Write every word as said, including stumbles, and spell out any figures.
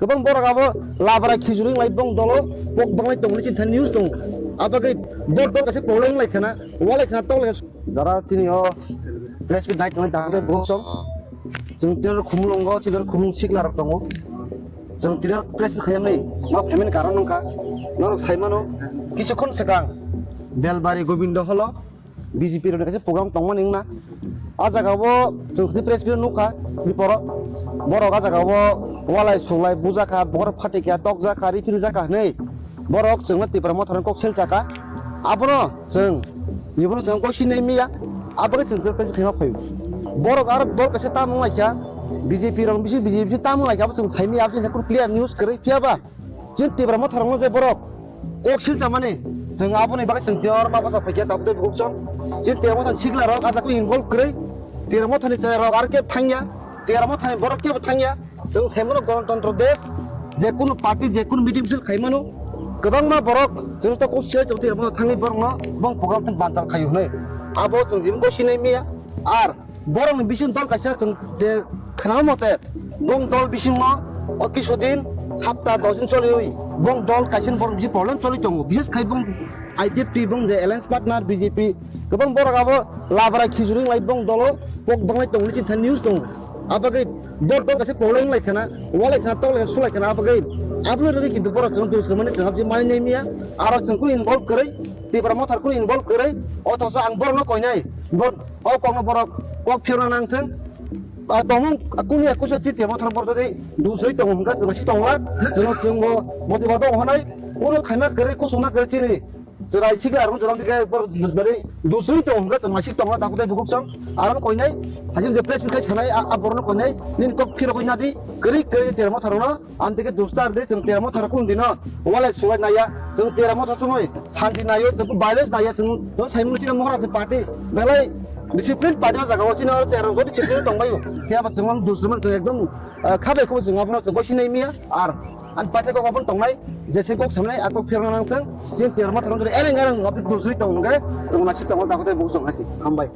Kwbang borok abo labra khijurwi lai bong dolo kok banglai tongmani chinta news tongo. Abagwi bor dol kaisa problem lai khana, walai khana tok lai. Jara chini o press meet nai tongwi tangwi bosong. Chwng tini khumulwngo chini khumulwng sikla rok tongo. Chwng tini press meet khayamni ma payment karon wngkha. Norok saimano kisukhon swkang Belbari Gobindo holo B J P rokni kaisa program tongmani wngna. A jaga o chwng kaisa press meet nukha, biporo borok a jaga o walai suklai bujakha, borok phatikya tokjakha, riphirijak hinwi borok chwngno Tipra Motha rok kok sel chaka. Abono chwng, jibono chwng kok sinai miya, aboni chwng press meet khaima phaio. Borok aro borok kaisa tamung laikha, B J P rok bisi B J P tamung laikha, abo chwng saimaya, abo chwng clear news kwrwi phiyaba. Chini Tipra Motha rokno je borok kok sil chamani, chwng aboni bagwi chwng tiyar ma basa phaikya tabuk tei bukuk chwng. Chini Tipra Motha ni sikla rok ajak involve kwrwi, Tipra Motha ni chwrai rok ar khe thangya, Tipra Motha ni borok kebo thangya. Chwng saimano Ganatantro desh, je kunu party, je kunu meeting sil khaimano, kwbangma borok chwng to kok sil chwng Tipra Motha thangwi borokno bong program thang bantal khayu hwnwi. Abo chwng jibon bo sinai miya, ar borokni bising dol kaisa chwng je khwnama mote, bong dol bisingo o kisu din, hapta dos din choliwi bong dol kaisa borok bisi problem choli tongo. Bises khai bong I P F T bong je alliance partner B J P, kwbang borok abo labra khijurwi lai bong dolo kok banglai tongmani chinta news tongo. Abagwi bor dol kaisa problem lai khana, walai khana, tok lai sulai khana, abagwi aboni rwgwi kintu borok chwng dusrwmani chwng abji mani nai miya, aro chwng kunu involve kwrwi, Tipra Motha kunu involve kwrwi, othoso ang borokno koinai, bor O kokno borok kok phirna nang thung. A tongmung kuni ya kusa chiti mo thang borok dei dusri tong hwnka chwng si tongla. Chwng chwng bo bodi ba dong honai. Uno khaima kwrwi kusuma kwrwi chini. Chwrai sikla arung chwrang dikai bor dusri tong hwnka chwng si tongla, takutai bukuk chwng. Aram koinai. Hajin je press meet kai sanai a borno koinai. Nin kok phirok nadi. Kwrwi kwrwi Tipra Motha rokno. Amtike dustar de chwng Tipra Motha rok kunu dino walai sulai naiya, chwng Tipra Motha chumui santi naiyo, chwng violence naiya, chwng, chwng saimung chini mohra chwng party belai discipline party o jaga o chini oro chwng discipline tongbaio. Phiya ba chwng dusman chwng ekdom, ah, khabai khubo chwng abono chwng sinai miya, ar ani paithai kok abono tongnai, jese kok samnai a kok phirna nang thang, chini Tipra Motha rok eleng eleng abdi dusri tong hwnke chwng nasi tongo, dakotai bo chwng nasi. Hambai.